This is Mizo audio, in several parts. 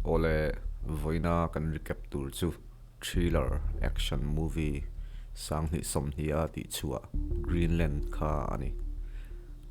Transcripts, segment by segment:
Awle, vawiina kan recap tur chu thriller action movie 2020 a tihchhuah Greenland kha a ni.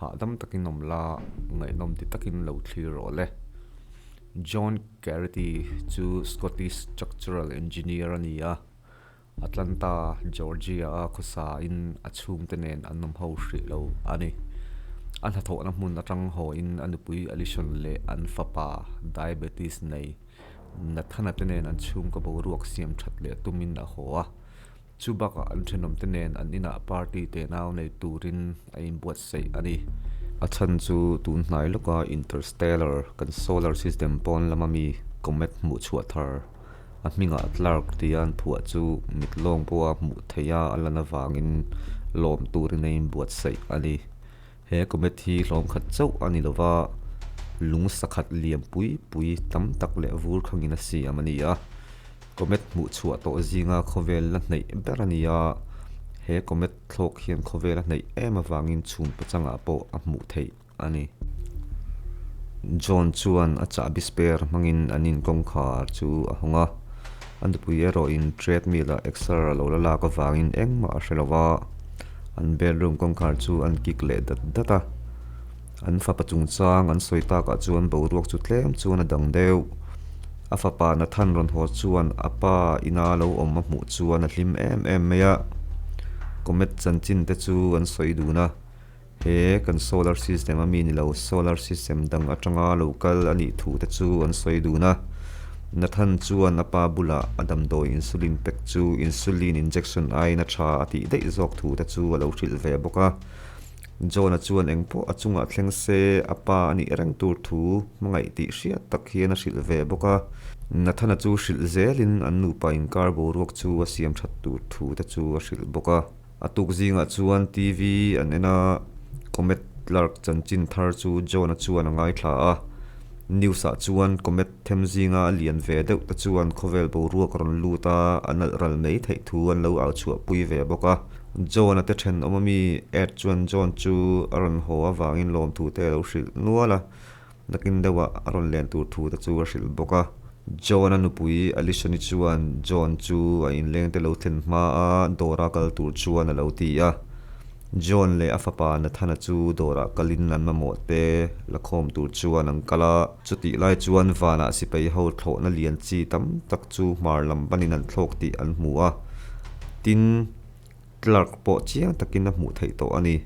Hahdam takin awm la, ngaihnawm ti takin lo thlir rawh le. John Carity chu Scottish structural engineer a ni a. Atlanta, Georgia-a khawsain a chhungte nen an awm ho hrih lo a ni. A hnathawhna hmun atang hawiin a nupui Alison leh an fapa diabetes nei Nathana te nen an chhungkaw boruak siam that leh tumin a haw a. Chu bakah an thenawmte nen an inah party tenau nei turin a inbuatsaih a ni. A chhan chu tun hnai lawka interstellar kan solar system pawn lama mi comet hmuh chhuah thar A hmingah Clark tia an phuah chu mit lawng pawha hmuh theih a a lan avangin lawm turin a inbuatsaih a ni. He comet hi hlawm khat chauh a ni lova, lung sakhat liam pui pui tam tak leh vur khangin a siam a ni a. Comet hmuh chhuah tawh zinga khawvel la hneih ber a ni a, he comet thlawk hian khawvel a hneih em avangin chhun pachangah pawh a hmuh theih. a ni. John chuan a chahbi spare hmangin an in kawngkhar chu a hawng a, a nupui erawhin treadmill ah exer a lo la lak avangin engmah a hre lo va, an bedroom kawngkhar chu an kik leh dat dat a. An fapa chungchang an sawi takah chuan boruak chu tlem chuan a dang deuh. A fapa Nathan rawn haw chuan a pa ina lo awm a hmuh chuan a hlim em em mai a, comet chanchin te chu an sawi dun a. He kan solar system a mi ni lo solar system dang atanga lo kal a nih thu te chu an sawi dun a. Nathan chuan a pa bulah a damdawi insulin pek chu insulin injection aiin a tha a tih daih zawk thu te chu a lo hrilh ve bawk a. John-a chuan engpawh a chungah thleng se a pa a nih reng tur thu hmangaih tih hriat tak hian a hrilh ve bawk a. Nathan-a chu hrilh zelin an nupa inkar boruak chu a siam that tur thu te chu a hrilh bawk a. A tuk zingah chuan TV an en a, Comet Clark chanchin thar chu John-a chuan a ngaithla a. News-ah chuan Comet them zinga a lian ve deuh te chuan khawvel boruak a rawn lut a, a nalh ral mai theih thu an lo au chhuahpui ve bawk a. John-a te thenawm ami Ed chuan John chu a rawn haw avangin lawmthu te a lo hrilh nual a. Nakin deuhah a rawn len tur thu te chu a hrilh bawk a. John-a nupui Alison-i chuan John chu a inleng te lo thlen hma a dawra kal tur chuan a lo ti a. John leh a fapa Nathan-a chu dawrah kalin an mamawh te la khawm tur chuan an kal a. Chutih lai chuan vanah sipai ho thlawhna lian chi tam tak chu hmar lam panin an thlawk tih an hmu a. Tin. Clark pawh chiang takin a hmuh theih tawh a ni.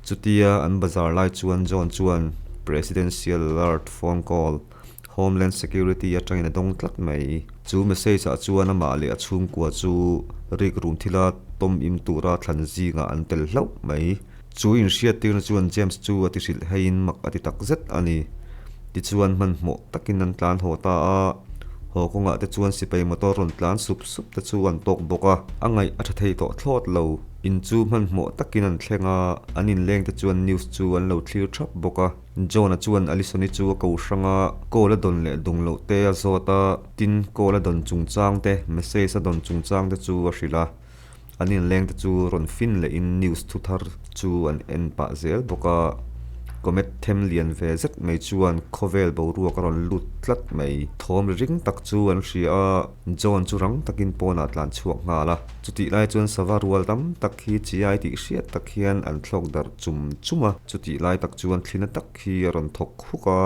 Chutia an bazar lai chuan John chuan Presidential Alert phone call, Homeland Security atangin a dawng tlat mai. Chu message ah chuan amah leh a chhungkua chu rikrum thila tawm im tura thlan zingah an tel hlauh mai. Chu inhriattirna chuan James chu a ti hrilh heiin mak a ti takzet a ni. Tichuan hmanhmawh takin an tlan haw ta a, haw kawngah te chuan sipai motor rawn tlan sup sup te chu an tawk bawk a, a ngaih a tha thei tawh thlawt lo. In chu hmanhmawh takin an thleng a, an inleng te chuan news chu an lo thlir thap bawk a. John-a chuan Alison-i chu a ko hrang a, call a dawn leh dung loh te a zawt a, tin call a dawn chungchang te, message a dawn chungchang te chu a hrilh a. An inleng te chu rawn fin lehin news thu thar chu an en pah zel bawk a, comet them lian ve zet mai chuan khawvel boruak a rawn lut tlat mai. Thawm ri ring tak chu an hria a, John chu rang takin pawnah tlan chhuak nghal a. Chutih lai chuan sava rual tam tak hi chiai tih hriat tak hian an thlawk darh chum chum a, chutih lai tak chuan thlina tak hi a rawn thawk huk a,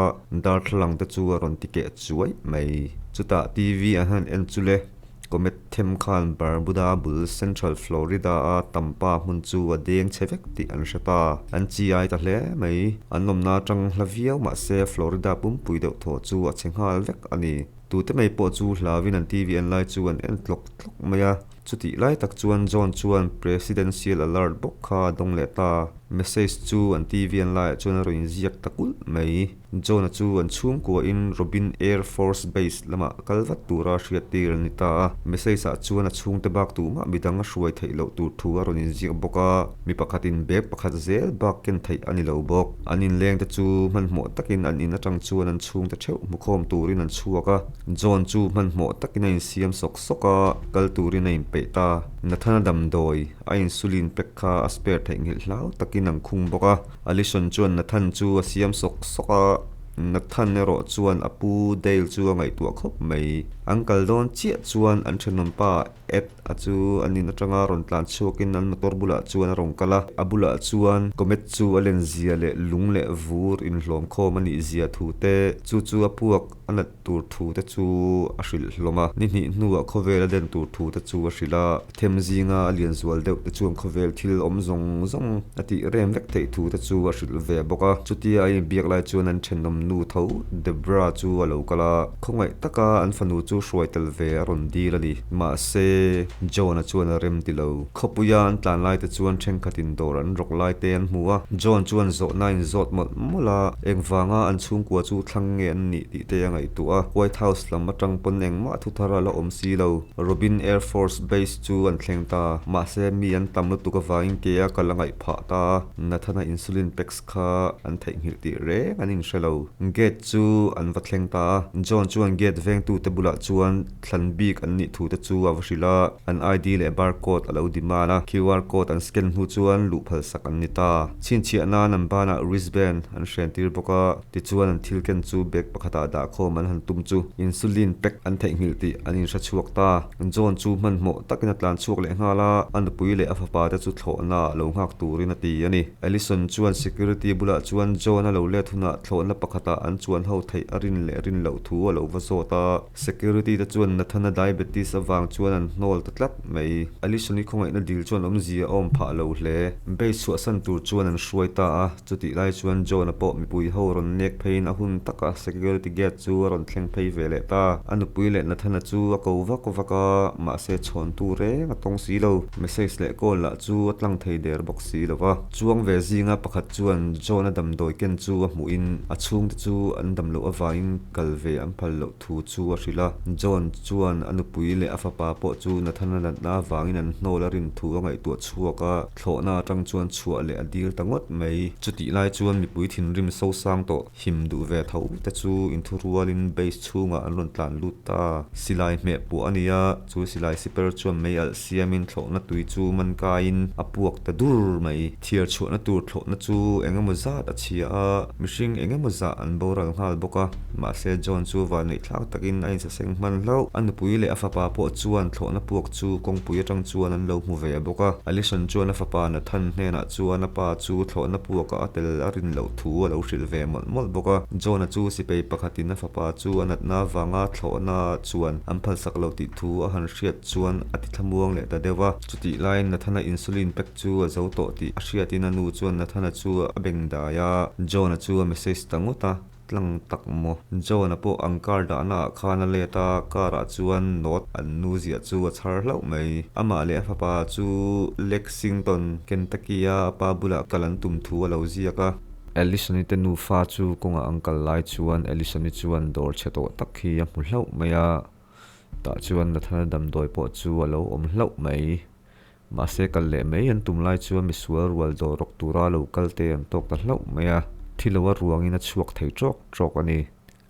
darthlalang te chu a rawn ti keh chuai mai. Chutah TV an han en chu le. Comet them khan Barbuda bul Central Florida-a Tampa hmun chu a deng chhe vek tih an hre ta. An chi ai ta hle mai. An awmna atang hla viau mahse Florida pumpui deuh thaw chu a chhe nghal vek a ni. Tute mai pawh chu hlauin an TV en lai chu an en tlawk tlawk mai a. Chutih lai tak chuan John chuan Presidential Alert bawk kha a dawng leh ta. Message chu an TV en laiah chuan a rawn inziak ta kulh mai. John-a chu an chhungkuahin Robin Air Force Base lamah kal vat tura hriattir a ni ta a. Message-ah chuan a chhungte bak tumah midang a hruai theih loh tur thu a rawn inziak bawk a, mi pakhatin bag pakhat zel bak ken theih a ni lo bawk. An inlengte chu hmanhmawh takin an in atang chuan an chhungte theuh hmukhawm turin an chhuak a. John chu hmanhmawh takin a insiam sawk sawk a, kal turin a inpeih ta. Nathana damdawi a insulin pek kha a spare theihnghilh hlau takin an khung bawk a. Alison chuan Nathan chu a siam sawk sawk a. Nathan erawh chuan a pu Dale chu a ngaihtuah khawp mai. An kal dawn chiah chuan an thenawmpa Ed a chu an in atanga rawn tlan chhuakin an motor bulah chuan a rawn kal a. A bulah chuan comet chu a len zia leh lung leh vur inhlawm khawm a nih zia thu te, chu chu a puak a nat tur thu te chu a hrilh hlawm a. Ni hnih hnuah khawvel a den tur thu te chu a hrilh a. Them zinga a lian zual deuh te chuan khawvel thil awm zawng zawng a tih rem vek theih thu te chu a hrilh ve bawk a. Chutia a inbiak lai chuan an thenawm nu tho Debra chu a lo kal a, khawngaih taka an fanu chu hruai tel ve a rawn dil a ni. Mahse, John-a chuan a rem ti lo. Khawpuia an tlan lai te chuan thenkhatin dawr an rawk lai te an hmu a. John chuan zawhna a inzawt mawlh mawlh a, engvanga an chhungkua chu thlang nge an nih tih te a ngaihtuah a. White House lam atang pawn engmah thu thar a la awm si lo. Robin Air Force Base chu an thleng ta. Mahse, mi an tam lutuk avangin ke a kal a ngaih phah ta a, Nathana insulin packs kha an theihnghilh tih reng an inhre lo. Gate chu an va thleng ta a, John chuan gate vengtute bulah chuan thlan bik an nih thute chu a va hrilh a, an ID leh barcode a lo demand a, QR code an scan hnu chuan luh phalsak an ni ta. Chhinchhiah nan an banah wristband an hren tir bawk a. Tichuan an thil ken chu bag pakhatah dah khawm an han tum chu insulin pack an theihnghilh tih an inhre chhuak ta. John chu hmanhmawh takin a tlan chhuak leh nghal a, a nupui leh a fapa te chu thlawhna ah lo nghak turin a ti a ni. Allison chuan security bulah chuan John a lo let hunah thlawhna pakhatah an chuan ho theih a rin leh rin loh thu a lo va zawt a. Security te chuan Nathana diabetes avang chuan an hnawl ta tlat mai. Allison-i khawngaihna dil chuan awmzia a awm phah lo hle. Base chhuahsan tur chuan an hruai ta a. Chutih lai chuan John-a pawh mipui ho rawn nek pheiin a hun taka security gate chu a rawn thleng phei ve leh ta. A nupui leh Nathana chu a ko vak vak a, mahse chhawntu reng a tawng si lo. Message leh call lah chu a tlang thei der bawk si lo va. Chuang ve zinga pakhat chuan John-a damdawi ken chu a hmuhin a chhungte chu an dam loh avangin kal ve an phal loh thu chu a hrilh a. John chuan a nupui leh a fapa pawh chu Nathana natna avangin an hnawl a rin thu a ngaihtuah chhuak a. Thlawhna atang chuan chhuah leh a dil ta ngawt mai. Chutih lai chuan mipui thinrim sosang tawh him duh ve tho te chu inthurualin base chhungah an rawn tlan lut ta. Silai hmeh puah a ni a, chu silai siper chuan mei alh siamin thlawhna tui chu man kaiin a puak ta dur mai. Thiar chhuahna tur thlawhna chu eng emaw zat a chhia a, mihring eng emaw zah an boral nghal bawk a. Mahse John chu vanneihthlak takin a insaseng hman hlauh. A nupui leh a fapa pawh chuan thlawhna puak chu kawngpui atang chuan an lo hmu ve bawk a. Allison chuan a fapa Nathan hnenah chuan a pa chu thlawhna puakah a tel a rin loh thu a lo hrilh ve mawlh mawlh bawk a. John-a chu sipai pakhatin a fapa chu a natna avanga thlawhna chuan an phalsak lo tih thu a han hriat chuan a ti thlamuang leh ta deuh a. Chutih laiin Nathana insulin pack chu a zo tawh tih a hriatin a nu chuan Nathana chu a beng dai a. John-a chu a message ta ngawt a. Tlang tak maw? John-a pawh an car dahna ah khan a let a, car ah chuan note an nu ziah chu a chhar hlauh mai. Amah leh a fapa chu Lexington, Kentucky-a a pa bulah kal an tum thu a lo ziak a. Allison-i te nufa chu kawngah an kal lai chuan Allison-i chuan dawr chhe tawh tak hi a hmu hlauh mai a, tah chuan Nathana damdawi pawh chu a lo awm hlauh mai. Mahse kal leh mai an tum lai chuan misual rual dawr rawk tura lo kal te an tawk ta hlauh mai a, thi lo a ruangin a chhuak thei trawk trawk a ni.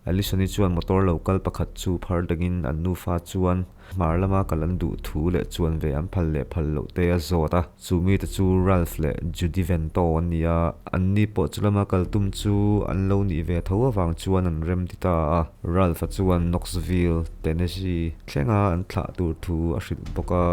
Allison-i chuan motor lo kal pakhat chu phar dangin an nufa chuan hmar lama kal an duh thu leh chuan ve an phal leh phal loh te a zawt a. Chu mite chu Ralph leh Judy Vento an ni a, anni pawh chu lama kal tum chu an lo nih ve tho avang chuan an rem ti ta a. Ralph-a chuan Knoxville, Tennessee, Thlenga an thlah tur thu a hrilh bawk a,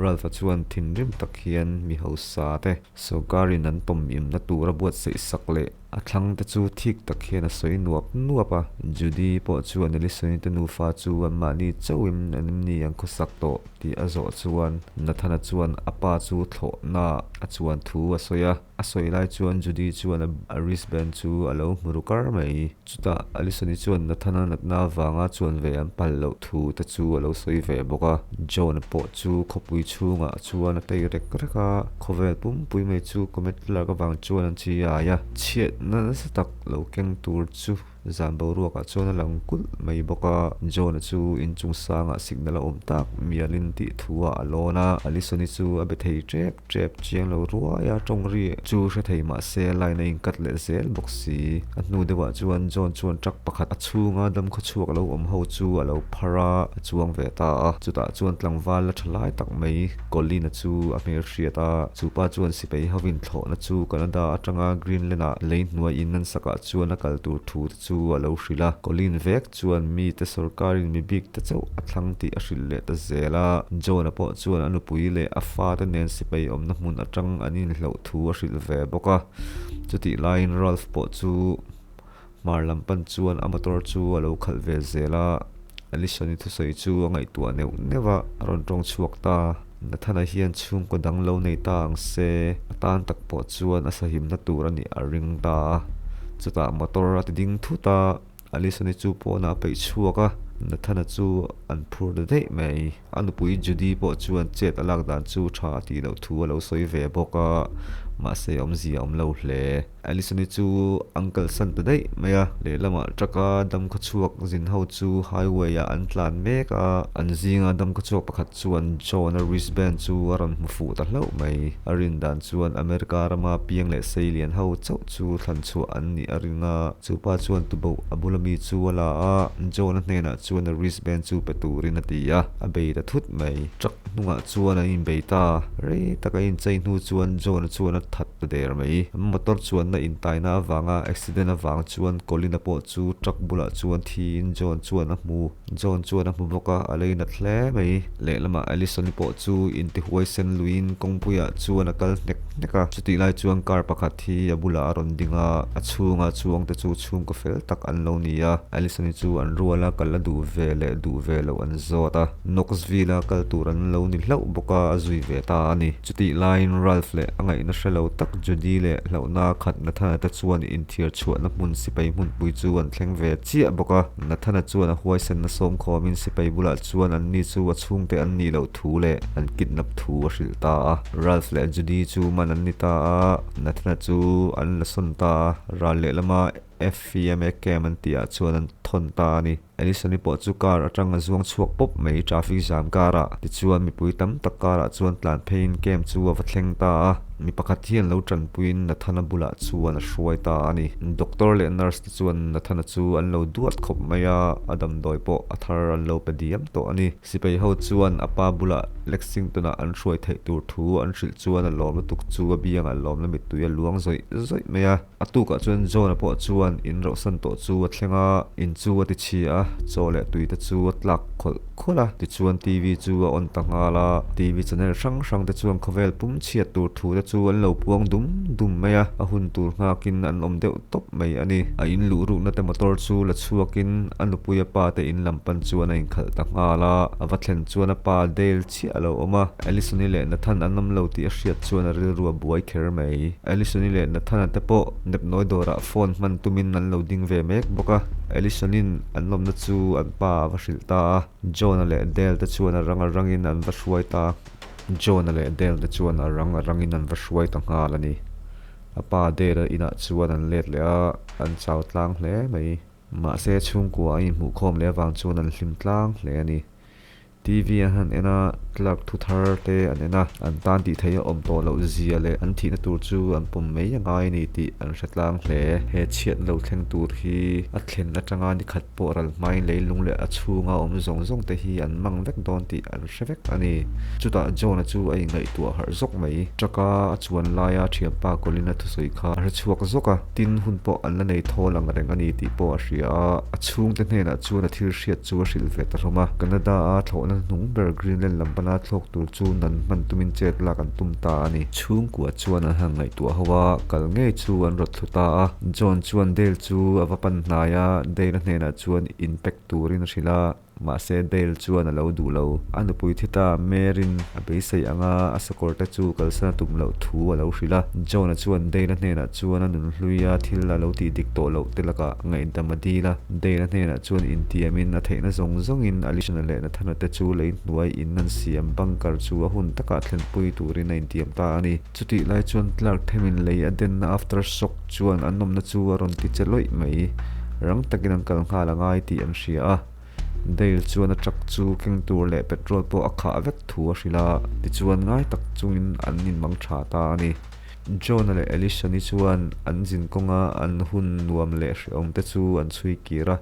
Ralph-a chuan thinrim tak hian mi hausa te sawrkarin an tawmimna tur a buatsaih sak leh a thlang te chu thik tak hian a sawi nuap nuap a. Judy pawh chuan Allison-i te nufa chu anmahni chauhin an em ni an khawsak tawh tih a zawh chuan Nathana chuan a pa chu thlawhna a chuan thu a sawi a. A sawi lai chuan Judy chuan a wristband chu a lo hmu ru kar mai. Chutah Allison-i chuan Nathana natna avanga chuan ve an pal loh thu te chu a lo sawi ve bawk a. John-a pawh chu khawpui chhungah chuan a tei rek rek a, khawvel pumpui mai chu comet lark avang chuan an chi ai a. Chhiatna nasa tak lo keng tur chu zan boruakah chuan a lang kulh mai bawk a. John-a chu inchung sangah signal a awm tak mialin tih thu-ah a lawn a, Allison-i chu a be thei tep. Tep chiang lo ruai a tawng ri chu hre thei mah se line a inkat leh zel bawk si. A hnu deuhah chuan John chuan truck pakhat a chhunga damkhaw chhuak lo awm ho chu a lo phar a, a chuang ve ta a. Chutah chuan tlangval la tha lai tak mai Colin-a chu a hmel hriat a. Chu pa chuan sipai hovin thlawhna chu Canada atanga Greenland-ah lei hnuai in an sakah chuan a kal tur thu te chu. chu a lo hrilh a. Colleen vek chuan mite sawrkarin mi bik te chauh a thlang tih a hrilh leh ta zel a. John-a pawh chuan a nupui leh a fate nen sipai awmna hmun atang an inhlauh thu a hrilh ve bawk a. Chutih laiin Ralph pawh chu hmar lam pan chuan a motor chu a lo khalh ve zel a. Allison-i thusawi chu a ngaihtuah neuh neuh a, a rawn tawng chhuak ta. Nathana hian chhungkaw dang lo nei ta ang se, a tan tak pawh chuan a sahimna tur a nih a ring ta a. Chutah motor a ti ding thut a, Allison-i chu pawnah a peih chhuak a, Nathana chu an phur ta daih mai. A nupui Judy pawh chuan chet a lak dan chu tha a tih loh thu a lo sawi ve bawk a, mahse awmzia a awm lo hle. Allison-i chu an kalsan ta daih mai a, lehlamah truck-a damkhawchhuak zin ho chu highway-ah an tlan mek a, an zinga damkhawchhuak pakhat chuan John-a wristband chu a rawn hmu fuh ta hlauh mai. A rin dan chuan America rama piang leh seilian ho chauh chu thlan chhuah an nih a ring a, chu pa chuan tuboh a bula mi chu a la a, John-a hnenah chuan a wristband chu pe turin a ti a, a bei ta thut mai. Truck hnungah chuan an inbei ta, rei tak a inchei hnu chuan John-a chuan a that. Ta der mai. Motor chuanna intaina avanga accident avang chuan Colin-a pawh chu truck bulah chuan thiin John chuan a hmu. John chuan a hmu bawk a, a lei nat hle mai. Lehlamah Allison-i pawh chu intihuai sen luiin kawngpuiah chuan a kal hnek hnek a. Chutih lai chuan car pakhat hi a bulah a rawn ding a, a chhunga chuangte chu chhungkaw fel tak an lo ni a. Allison-i chu an rual a, kal a duh ve leh duh ve loh an zawt a. Knoxville-a kal tur an lo ni hlauh bawk a, a zui ve ta a ni. Chutih laiin Ralph leh a ngaihna hre lo tak Judy leh hlauhna khat Nathana te chuan inthiar chhuahna hmun sipai hmunpui chu an thleng ve chiah bawk a. Nathana chuan a huaisenna sawm khawmin sipai bulah chuan anni chu a chhungte an nih loh thu leh an kidnap thu a hrilh ta a. Ralph leh Judy chu man an ni ta a, Nathana chu an la sawn ta a, ral lehlama FEMA camp an tihah chuan an thawn ta a ni. Allison-i pawh chu car atang a zuang chhuak pawp mai traffic jam karah. Tichuan mipui tam tak karah chuan tlan pheiin camp chu a va thleng ta a. Mi pakhat hian lo tanpuiin Nathana bulah chuan a hruai ta a ni. Doctor leh nurse te chuan Nathana chu an lo duat khawp mai a, a damdawi pawh a thar an lo pe diam tawh a ni. Sipai ho chuan a pa bulah Lexington-ah an hruai theih tur thu an hrilh chuan a lawm lutuk chu a biangah lawmna mittui a luang zawih zawih mai a. A tukah chuan John-a pawh chuan in rauhsan tawh chu a thleng a, in chu a ti chhi a, chaw leh tui te chu a tlak khawlh khawlh a. Tichuan TV chu a on ta nghal a, TV channel hrang hrang te chuan khawvel pum chhiat tur thu te chu an lo puang dum dum mai a, a hun tur nghakin an awm deuh tawp mai a ni. A in luh rukna te motor chu la chhuakin a nupui a pa te in lam pan chuan a inkhalh ta nghal a, a va thlen chuan a pa Dale chiah a lo awm a, Allison-i leh Nathan an awm lo tih a hriat chuan a rilru a buai kher mai. Allison-i leh Nathan-a te pawh nepnawi dawrah phone hman tumin an lo ding ve mek bawk a, Allison-in an lawmna chu an pa a va hrilh ta a, John-a leh Dale te chuan a rang a rangin an va hruai ta. John-a leh Dale te chuan a rang a rangin an va hruai ta nghal a ni. A pa Dale-a inah chuan an let leh a, an chau tlang hle mai. Mahse chhungkua a inhmuhkhawm leh avang chuan an hlim tlang hle a ni. TV an han en a, Clark thu thar te an en a, an tan tih theih a awm tawh loh zia leh an thihna tur chu an pawm mai a ngai a ni tih an hre tlang hle. He chhiatna lo thleng tur hi a thlen atanga ni khat pawh ral hmain leilung leh a chhunga awm zawng zawng te hi an mang vek dawn tih an hre vek a ni. Chutah John-a chu a inngaihtuah harh zawk mai. Truck-a a chuan laia thianpa Colin-a thusawi kha a hre chhuak zawk a. Tin, hun pawh an la nei thawl ang reng a ni tih pawh a hria a, a chhungte hnenah chuan a thil hriat chu a hrilh ve ta hlawm a. Canada-a thlawhna hnung ber Greenland lam pana thlawk tur chu nan hman tumin chet lak an tum ta a ni. Chhungkua chuan an han ngaihtuah ho a, kal ngei chu an rawt thlu ta a. John chuan Dale chu a va pan hnai a, Dale-a hnenah chuan in pack turin a hrilh a. Mahse Dale chuan a lo duh lo. A nupui thi ta Mary'n a beisei anga a sakawr te chu kalsan a tum loh thu a lo hrilh a. John-a chuan Dale-a hnenah chuan a nunhluia thil a lo tih dik tawh loh te lakah ngaihdam a dil a. Dale-a hnenah chuan intiamin a theihna zawng zawngin Alison-a leh Nathana te chu lei hnuai in an siam bunker chu a hun takah thlenpui turin a intiam ta a ni. Chutih lai chuan Clark themin lei a denna aftershock chuan an awmna chu a rawn ti che lawih mai. Rang takin an kal nghal a ngai tih an hria a. Dale chuan a truck chu keng tur leh petrol pawh a khah vek thu a hrilh a, tichuan ngai tak chungin an inmang tha ta a ni. John-a leh Alison-i chuan an zin kawnga an hun nuam leh hrehawm te chu an chhui kir a.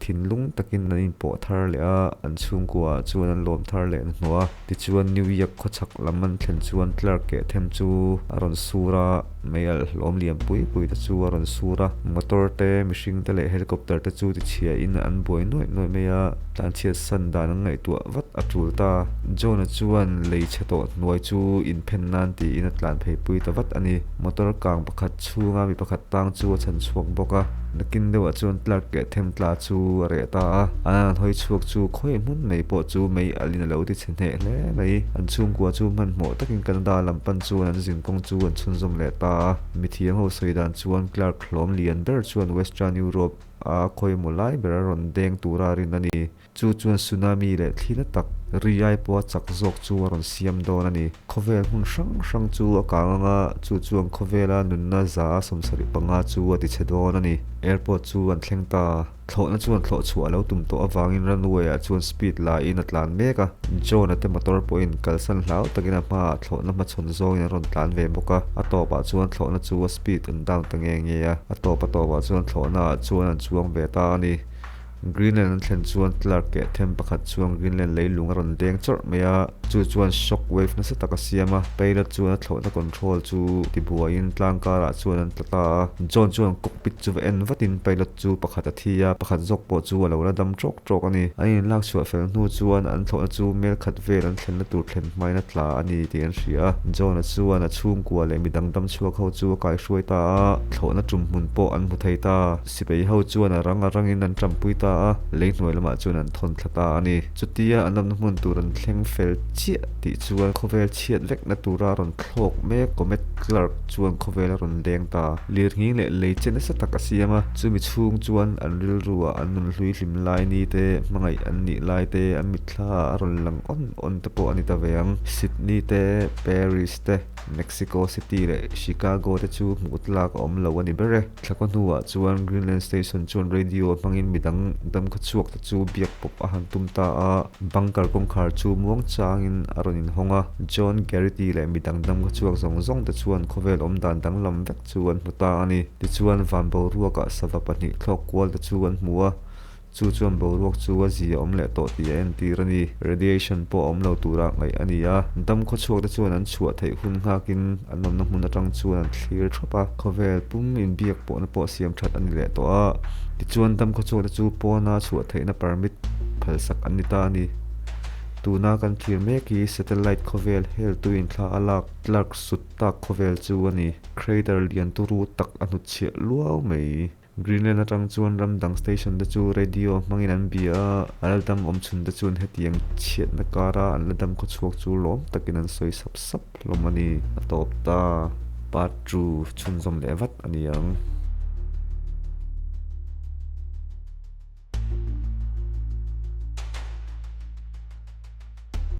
Thinlung takin an inpawh thar leh a, an chhungkuaah chuan an lawm thar leh hnuhnawh a. Tichuan New York khawchhak lam an thlen chuan Clark keh them chu a rawn sur a, mei alh hlawm lian pui pui te chu a rawn sur a. Motor te, mihring te leh helicopter te chu tichhiain an buai nuaih nuaih mai a, tlanchhiat san dan an ngaihtuah vat a tul ta. John-a chuan lei chhe tawh hnuai chu inphen nan tiin a tlan phei pui ta vat a ni. Motor kang pakhat chhunga mi pakhat tang chu a chhan chhuak bawk a. Nakin deuhah chuan Clark leh Themtla chu a reh ta a, an han hawi chhuak chu khawi hmun mai pawh chu mei alhin a lo ti chhe hneh hle mai. An chhungkua chu hmanhmawh takin Canada lam pan chuan an zinkawng chu an chhunzawm leh ta a. Mithiam ho sawi dan chuan Clark hlawm lian ber chuan Western Europe a khawimaw lai ber a rawn deng tura a rin a ni. Chu chuan tsunami leh thli na tak, ri ai pawha chak zawk chu a rawn siam dawn a ni. Khawvel hmun hrang hrang chu a kang ang a, chu chuan khawvela nunna 75 chu a tichhe dawn a ni. Airport chu an thleng ta. Thlawhna chuan thlawh chhuah a lo tum tawh avangin runway ah chuan speed la in a tlan mek a. John-a te motor pawhin kalsan hlau takin a hmaah thlawhna hmachhawn zawngin an rawn tlan ve bawk a. A tawpah chuan thlawhna chu a speed an down ta nge nge a. A tawp a tawpah chuan thlawhna ah chuan an chuang ve ta a ni. Greenland an thlen chuan Clark keh them pakhat chuan Greenland leilung a rawn deng chawrh mai a, chu chuan shock wave nasa tak a siam a, pilot chuan a thlawhna control chu tibuaiin tlang karah chuan an tla ta a. John chuan cockpit chu va en vatin pilot chu pakhat a thi a, pakhat zawk pawh chu a lo la dam tawk tawk a ni. An inlak chhuah fel hnu chuan an thlawhna chu mel khat vel an thlenna tur thlen hmain a tla a ni tih an hria a. John-a chuan a chhungkua leh midang dam chhuak ho chu a kaihruai ta a, thlawhna tum hmun pawh an hmu thei ta. Sipai ho chuan a rang a rangin an ṭampui ta a, lei hnuai lamah chuan an thawn thla ta a ni. Chutia an awmna hmun tur an thleng fel chiah tih chuan khawvel chhiat vekna tura rawn thlawk mek Comet Clark chuan khawvel a rawn leng ta. Lirnghing leh lei che nasa tak a siam a, chumi chhung chuan an rilruah an nun hlui hlim lai ni te, hmangaih an nih lai te, an mitthla ah a rawn lang awn awn te pawh a ni ta ve ang. Sydney te, Paris te, Mexico City leh Chicago te chu hmuh tlak a awm lo a ni ber e. Thlakua hnuah chuan Greenland Station chuan radio hmangin midang damkha chhuak te chu biak pawp a han tum ta a. Bunker kawngkhar chu muang changin a rawn inhawng a. John Garrity leh midang damkha chhuak zawng zawng te chuan khawvel awmdan danglam vek chu an hmu ta a ni. Tichuan van boruakah sava pahnih thlawk kual te chu an hmu a. Chu chuan boruak chu a zia awm leh tawh tih a entir a ni. Radiation pawh a awm lo tura ngaih a ni a. Dam khawchhuak te chuan an chhuah theih hun nghakin an awmna hmun atang chuan an thlir thap a. Khawvel pum inbiak pawhna pawh siam that a ni leh tawh a. Tichuan dam khawchhuak te chu pawna chhuah theihna permit phalsak an ni ta a ni. Tuna kan thlir mek hi satellite khawvel heltuin thla a lak Clark sut tak khawvel chu a ni. Crater lian turu tak a hnutchhiah luau mai. Greenland atang chuan ram dang station te chu radio hmangin an bia a, a la dam awm chhun te chuan hetiang chhiatna kara an la dam khawchhuak chu lawm takin an sawi sap sap hlawm a ni. A tawp ta, part 2 chhunzawm leh vat a ni ang.